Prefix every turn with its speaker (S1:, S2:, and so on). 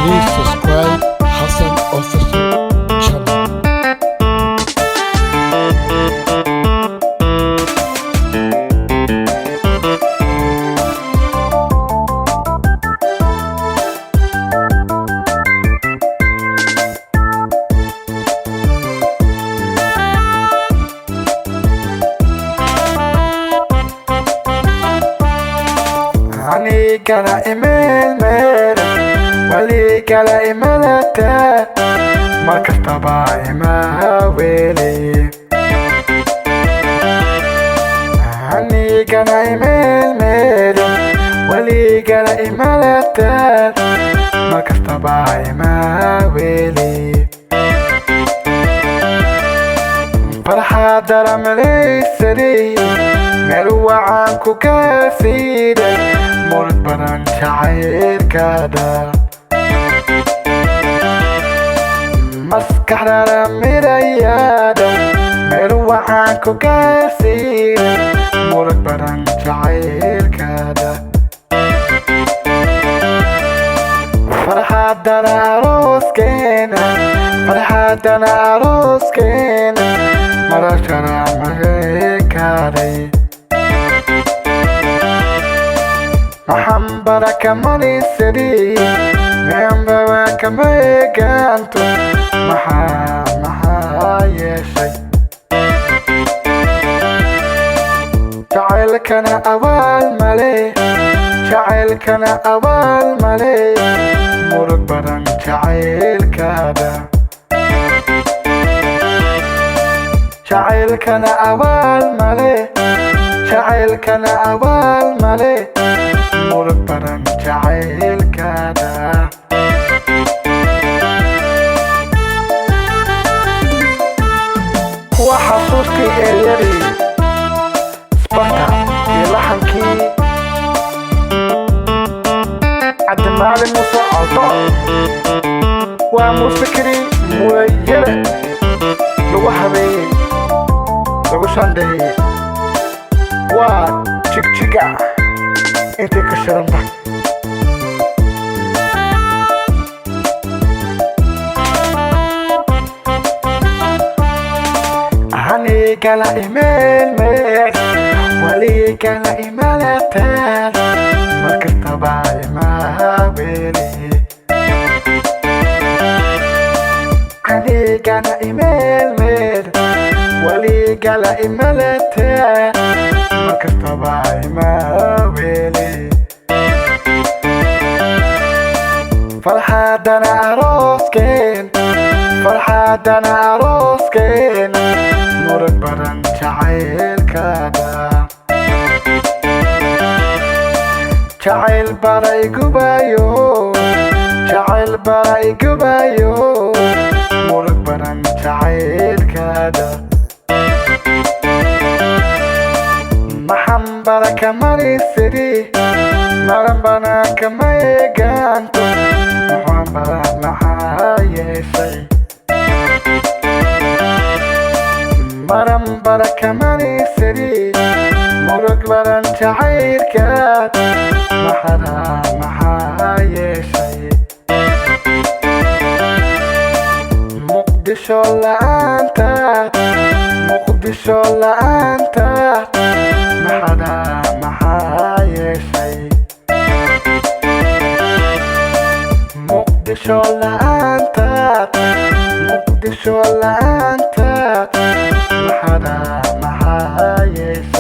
S1: Please subscribe Hassan Official Channel.
S2: Anigana imeelmeela waligala imalata mar kastaba imawele. Anigana imeelmeela waligala imalata mar kastaba imawele. Farxadara malaysaday meel wacan ku gaarsiiday murad badan jacaylkaada maskaxdana midayaada meel wacan ku gaarsiiday murad badan jacaylkaada. Farxadana arooskeena, farxadana arooskeena, marashana mareekaaday maxan barakamanaysadii meanbaba kama eegaanto maxaa maxaa yeeshay jacaylkana abaal male, jacaylkana abaal male, murug badan jacaylkaada. Jacaylkana abaal male, jacaylkana abaal male, murug badan jacaylkaada. Kuwa xasuustii eryadii Sparta iyo laxankii Cabdimaalin Muuse Coldo, waa muusikadii Mulayare lagu habeeyey, lagu shandheeyey. Waa Jigjiga intay ka shiranta. Anigala imeelmeel waligala imalataan mar kastaba imaweli. Anigana imeelmeel waligala imalataan mar kastaba imaweli. Farxadana arooskeen, farxadana arooskeen, murug badan jacaylkaada. Jacayl bara igubayo, jacayl bara igubayo, murug badan jacaylkaada. Maxan bara kamanaysadi maran bana kama eegaanto maxaan bara maxaa yeeshay maran bara kamanaysadi murug badan jacaylkaad maxada maxaa yeeshay. Muqdisho la'aanta, Muqdisho la'aanta, maxada maxaa yeeshay. Muqdisho la'aanta, Muqdisho la'aanta, maxada maxaa yeeshay.